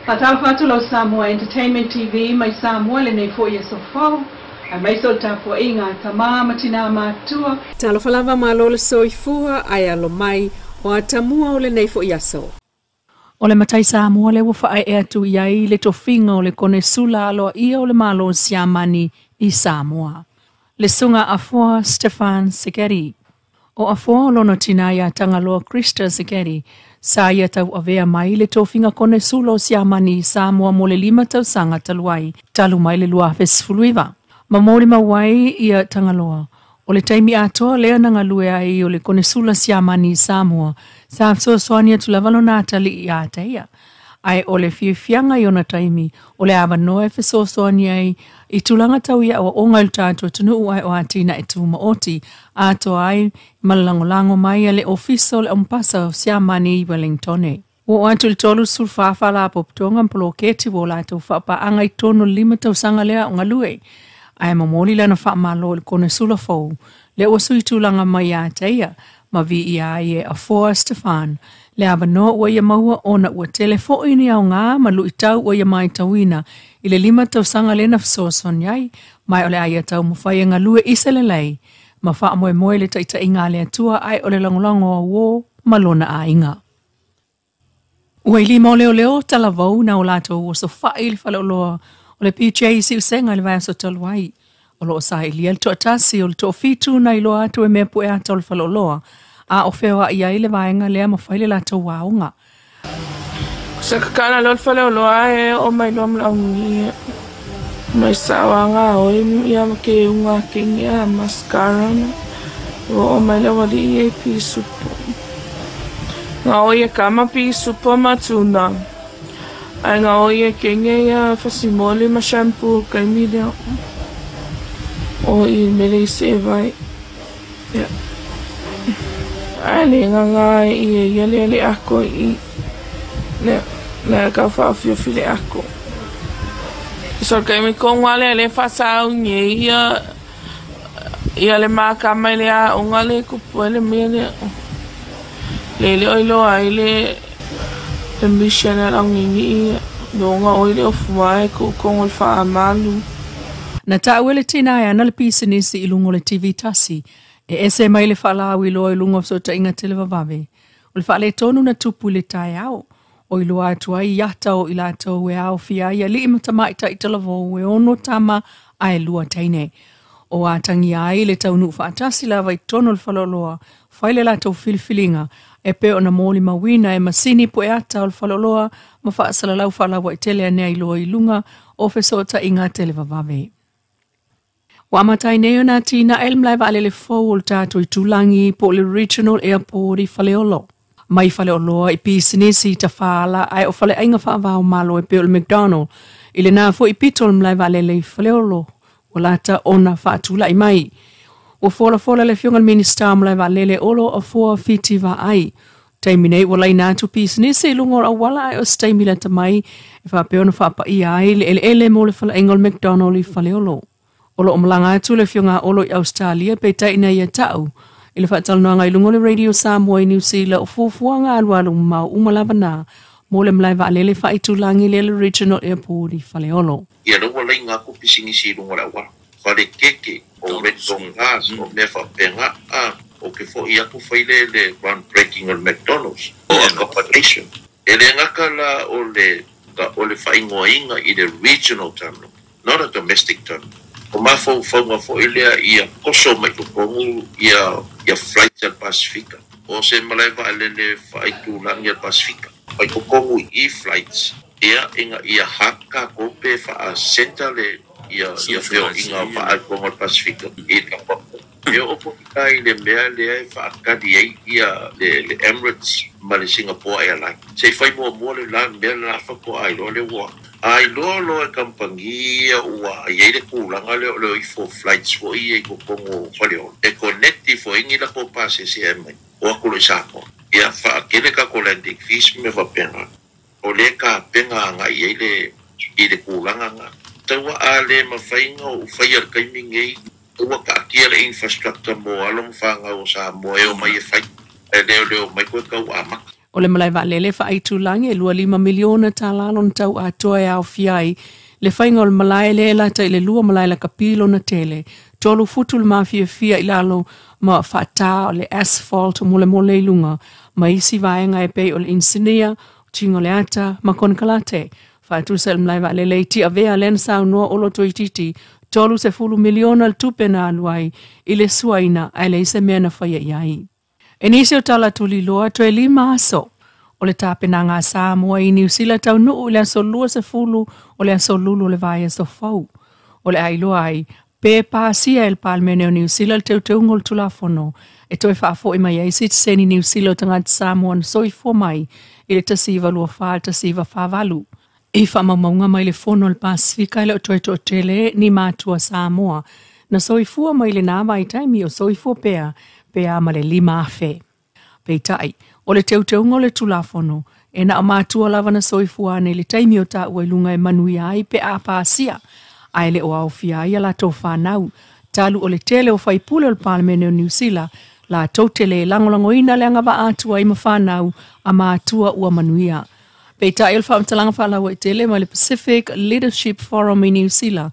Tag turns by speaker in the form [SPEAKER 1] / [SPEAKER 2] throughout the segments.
[SPEAKER 1] Faatalofa atu lau Samoa Entertainment TV mai Samoa lenei foi aso fou, aemaise o le tapuaiga a tama ma tinā matutua.
[SPEAKER 2] Talofa lava malo le soifua ae alo mai o atamua o lenei foi aso. O le matai Samoa lea ua faaee atu i ai le tofiga o le Konesula aloaia o le Malo o Siamani i Samoa, le Susuga Afoa Stefan Sekeri. O Afoa o lona tinā ia Tagaloa Krista Sekeri, sa ia tauavea mai le tofiga Konesula o Siamani i Samoa mo le 5 tausaga talu ai, talu mai le 2019. Ma molimau ai ia Tagaloa, o le taimi atoa lea na galue ai o le Konesula Siamani i Samoa, sa fesoasoani atu lava lona atalii ia te ia. Ae o le fiafiaga i ona taimi, o le avanoa e fesoasoani ai i tulaga tau i aoaoga i le tatou atunuu ae o atinae tumaoti, atoa ai ma le lagolago mai a le Ofisa o le Aumapasa o Siamani i Wellingtone. Ua oo atu i le 34 faalapotopotoga ma poloketi ua o latou faapaaga i totonu o le 5 tausaga lea o galue, ae momoli lana faamalo i le Konesula fou lea ua sui tulaga mai ia te ia ma viia ai e Afoa Stefan le avanoa ua ia maua ona ua tele foi ni aoga ma luitau ua ia matauina i le 5 tausaga lea na fesoasoani ai, ma o le a ia taumafai e galue i se lelei ma faamoemoe le taitaiga a le Atua ae o le lagolago auō ma lona aiga. Ua i lima o leoleo talavou na o latou osofai i le faleoloa o le PJ i Siusega i le vaiaso talu ai. O lo o sailia le toatasi o le toafitu na iloa atu e mea pue ata o le faleoloa, a o feoai ai le vaega lea ma fai le latou aoga.
[SPEAKER 3] Se kakala leo le faleoloa e oo mai loa ma le augigia mai saoaga oi ia ke unga kenge a mascara na ua oo mai le aualii e pisupo. Nga oi e kama pisupo ma tuna ae nga oi e kenge ia fasimoli ma shampoo kaimi lea o i mele i se vai. Ia. Ae le nganga e ia ia le le ako i le le ka whaawhiawhi le ako. So kai me konga le le whasau nge ia ia le māka mai le a onga le kupu le mea le le le oi loa ai le le mission a au ngingi ia longa oi le ofu mai ku kongo le whaamalu.
[SPEAKER 2] Na taua le tina e ana le pisinisi i luga o le TV tasi, e ese mai le faalauiloa i luga o fesootaiga televavave. O le faaletonu na tupu i le taeao, o iloa atu ai i ata o i latou e aofia ai alii ma tamaitai talavou e 6 tama ae 2 teine. O atagia ai le taunuu faatasi lava i totonu o le faleoloa, fai le latou filifiliga e pei ona molimauina e masini pueata o le faleoloa ma faasalalau faalauaitele anea iloa i luga o fesootaiga televavave. Ua amatai nei ona atinae le malae vaalele fou o le tatou itulagi po o le Regional Airport i Faleolo. Mai faleoloa i pisinisi i tafaala ae o faleaiga faavaomalo e pei o le McDonald i lena foi pito o le malae vaalele i Faleolo ua lata ona faatulai mai. Ua folafola le afioga i le Minisita o Malae Vaalele Olo Afoa Fiti Vaai. Taimi nei ua laina atu pisinisi i luga o le auala ae o se taimi lata mai e faapea ona faapaia ai le eleele mo le faleaiga o le McDonald i Faleolo. O lo o malaga atu le afioga Olo i Australia peitai ina ia ta'u i le faatalanoaga i luga o le Radio Samoa i Niu Sila o fuafuaga alualu mamao uma lava na mo le malae vaalele faaitulagi lea le Regional Airport i Faleolo.
[SPEAKER 4] Ia lea ua laina atu pisinisi i luga o le auala. Fale keke, o rental cars, o mea faapena, a o ke fo'i atu fai le le ground breaking o le McDonald's, o accommodation. E le gata la o le o le faaigoaina i le regional terminal, not a domestic terminal. O mafaufauga foi lea ia toso mai totonu ia ia flights a le Pasefika. O se malae vaalele faaitulagi a le Pasefika. Mai totonu i flights ia ina ia hub tatou pe faa-centre le ia ia feoaiga faaalotoga o le Pasefika i le E oo foi la i le mea lea e faatali ai ia le le Emirates ma le Singapore Airlines. Se i fai muamua le la mea le la faatoa iloa lea ua a iloa loa e kamupani ia ua i ai le tulaga lea o le o ifo flights foi ia i totonu o Faleolo e connect ifo ai ni latou pasese e aumai o atu loa i Samoa. Ia faatele tatou landing fees ma mea faapena. O lea e tapena agai i ai le i le tulaga lena. Taua a le mafai ona ou faia i le taimi lenei, ua taatia le infrastructure mo alo ma fanau o Samoa e omai e fai, ae le o le omai toe tau amata.
[SPEAKER 2] O le malae vaalele faaitulagi e 25 miliona tālā lona tau atoa e aofia ai le faiga o le malae lea e lata i le lua malae lakapi lona tele, 3 futu le mafiafia i lalo ma faatā o le asphalt molemole i luga ma isi vaega e pei o le inisinia, tiga o le ata ma konekarate. Faatusa i le malae vaalele i Tiavea lea na saunoa Olo Toeitiiti 30 miliona le tupe na alu ai i le suaina ae leai se mea na faia i ai. E nisi o tala tuliloa toe 5 aso o le tapenaga a Samoa i Niu Sila taunuu i le aso 20 o le aso Lulu o le vaiaso fou. O le ailoa ai pe pasia e le Palemene o Niu Sila le teuteuga o le Tulafono e toe faafo'i mai ai sitiseni Niu Sila o tagata Samoa na soifua mai i le 1924 1948. I faamaumauga mai le fono o le Pasifika e le o toe toatele ni matua Samoa na soifua mai lenā vaitaimi o soifua pea pe a ma le 5,000. Peitai, o le teuteuga o le Tulafono e na o matua lava na soifua ane i le taimi o taua i luga e manuia ai pe a pasia, ae le o aofia ai a latou fanau, talu o le tele o faipule o le Palemene o Niu Sila latou te le lagolagoina le agavaa atu ai ma fanau a matua ua manuia. Peitai o le faamatalaga faalauaitele mai le Pacific Leadership Forum i Niu Sila,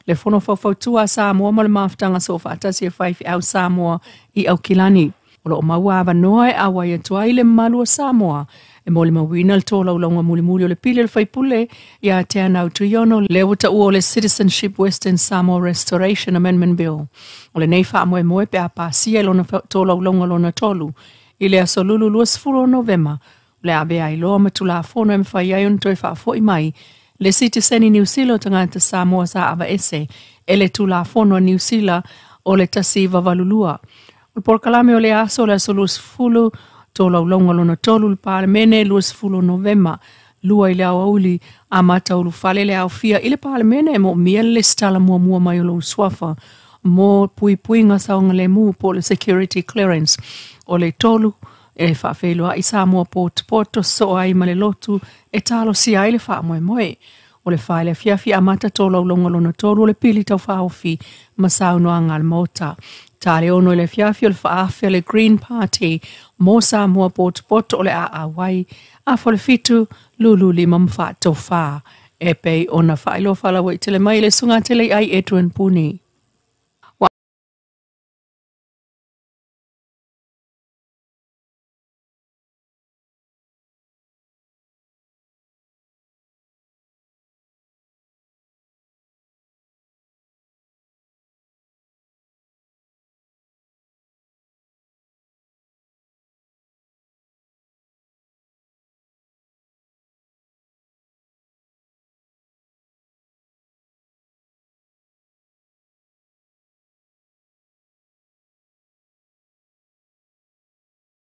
[SPEAKER 2] le fono faufautua a Samoa ma le mafutaga soofaatasi e faifeau Samoa i Aukilani. O loo maua avanoa e auai atu ai le mamalu o Samoa e molimauina le tolaulauga mulimuli o le pili o le faipule ia Teanau Tuiono lea ua taua o le Citizenship Western Samoa Restoration Amendment Bill. O lenei faamoemoe pe a pasia i lona tolaulauga lona tolu i le aso Lulu 20 o Novema, o le avea ai loa ma Tulafono e mafai ai ona toe faafo'i mai le sitiseni Niu Sila o tagata Samoa sa avaese e le Tulafono a Niu Sila o le 1982. O le polokalame o le aso o le aso 20 tolaulauga lona tolu le Palemene 20 o Novema 2 i le aoauli amata ulufale le aofia i le Palemene e moomia le lesitala muamua mai o lou suafa mo puipuiga saogalemu po o le security clearance. O le tolu e faafeiloai Samoa potopoto sosoo ai ma le lotu e talosia ai le faamoemoe. O le 4 i le afiafi amata tolaulauga lona tolu o le pili taufaaofi ma saunoaga a le Maota. Ta le 6 i le afiafi o le faaafe o le Green Party mo Samoa potopoto o le aauai afa o le 7 lulu 5 ma faatofā e pei ona faailoa faalauaitele mai le susuga tele i ai Edwin Puni.